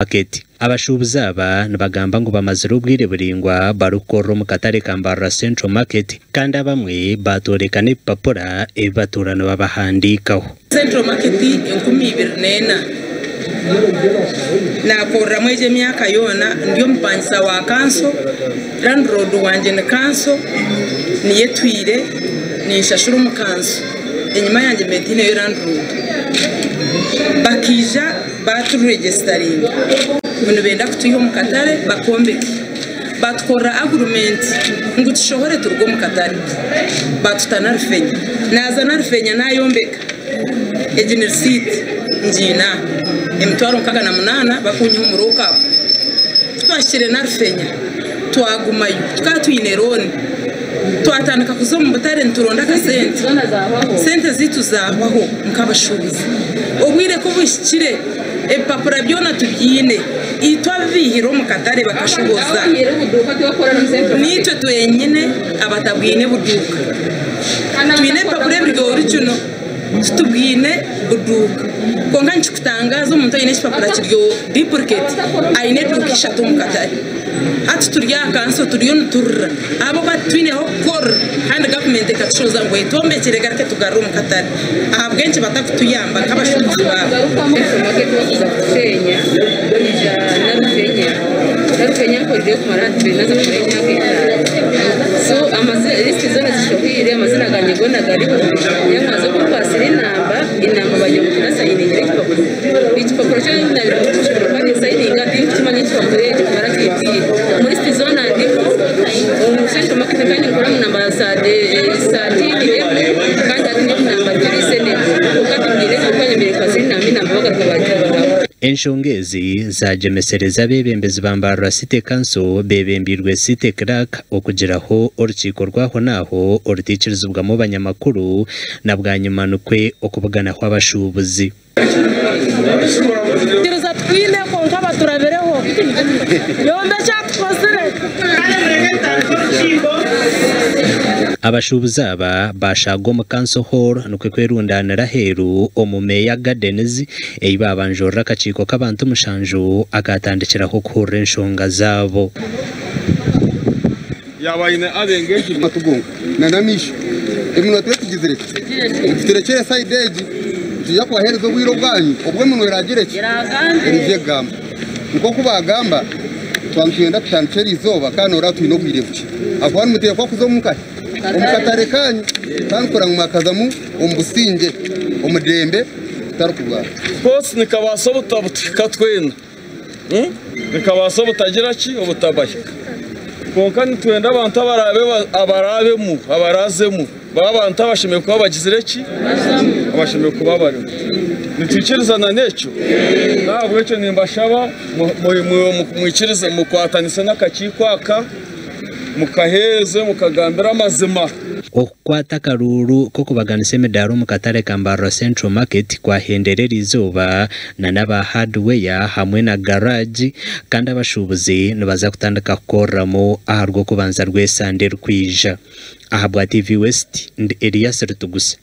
Market. Abashuubuzi aba nibagamba ngu bamazire obwire buraingwa barikukorera omu katare ka Mbarara Central Market kandi abamwe baatworeka n'ebipapura ebi batuura nibabahandiikaho. Central Market 2004 naakoreramu egyo emyaka yoona ndi omupangisa wa kanso, landlord wangye ni kanso niyo etwire ninshashura omu kanso enyima yangye mbaire ntiineyo landlord. Bakaija Baaturegisitaringa ngu nibenda kutwiha omu katare bakombeke. Baatukorera agurumenti ngu tushohore turuge omu katare. Baatuta Narufenya. Naaza Narufenya naayombeka. Egi ni risiiti ngiine aha. Emitwaro 68 bakunyiha omu lookapu. Ku twahikire Narufenya twagumayo. Tukaba twine looni. Twatandika kuza omu butare nituronda akasente. Sente zaitu zaahwaho nk'abashuubuzi. Obwire ku buhikire, ebipapura byona tubyine. Itwe abu baihire omu katare bakashohoza, niitwe twenyine abatabwine buduuka. Twine ebipapura ebiri origino, titubwine buduuka. Kwonka nikikutangaaza omuntu aine ekipapura kiri dupuriketi aine eduuka ishatu omu katare. Hati turi aha kanso turiyo niturira ahabw'okuba titwine h'okukorera kandi gavumenti ekatushohoza ngu etwombekyere egaruke etugarure omu katare. Ahabw'enki batakutuyamba nk'abashuubuzi baabo? Central Market bakuza kushenya kwija Nalufenya. Nalufenya nkorireyo kumara hati biri naza kumara emyaka etaano. So amazina list zoona zishohwire amazina gangye goona gariho. Yamaze kunkwasira enamba, enamba bagira ngu tinasayiningire ekipapuro. Ekipapuro kyo nabire ngu kuba ninsayininga tinkukimanya ekipapuro ekyo kumara kibwire. Omu list zoona ndimu omu Central Market kandi ninkora omu namba saatini emwe kandi hati ndi omu namba turi senate. Kwonka timbwine kwonka nyemereire nkwasire enamba enamba bagaruka bagira bahaho. Enshonga ezi zaagyemesereza abeebembezi ba Mbarara City Council beebembeirwe City Clerk okugiraho orukiiko rw'ahonaaho orutaikirizibwamu banyamakuru na bwanyima nikwo okubuganaho abashuubuzi. Kwikiriza twine kwonka baturabireho. Yombi eki atukozire. Abashuubuzi aba baashaaga omu Council Hall nikwo kwerundaanira aheeru omu Meya Gardens ei baabanjurira akakiiko k'abantu mushanju akaatandikiraho kuhurira enshonga zaabo. Yaaba aine ab'engagement. Amatu gonka na n'amaisho. Eminwa twetugizire ki? Nituturekyere sayidi egi, nitwija kubaheereza obwire obwanyu obu eminwa eraagire ki? Eraije kugamba. Nk'oku baagamba, twaba nitwenda tutandikye eriizooba kandi noreeba twine obwire bukye. Ahakuba nimuteekwa kuza omu nkahi? Omu katare kaanyu kandi kureba ngu mwakazamu omu busingye, omu dirembe, tutarikurwana. Koosi nikabaasa obutabutuhika twena. Nikabaasa obutagira ki? Obutabahika. Kwonka nitwenda abantu abaraabe abaraabemu, abaraazemu, babe abantu abashemereire kuba bagizire ki? Abashemereire kuba barimu. Nitwikirizana n'ekyo? N'ahabw'ekyo nimbashaba mwikirize mukwatanise n'akakiiko aka, mukaheereze, mukagambire amazima. Okukwata akaruuru k'okubaganisa emidaara omu katare ka Mbarara Central Market kwahendera eriizooba na n'aba hardware hamwe na garage kandi abashuubuzi nibaza kutandika kukoreramu aha Rwokubanza rw'esande erikwija. Ahabwa TV West, ndi Elias Rutuguse.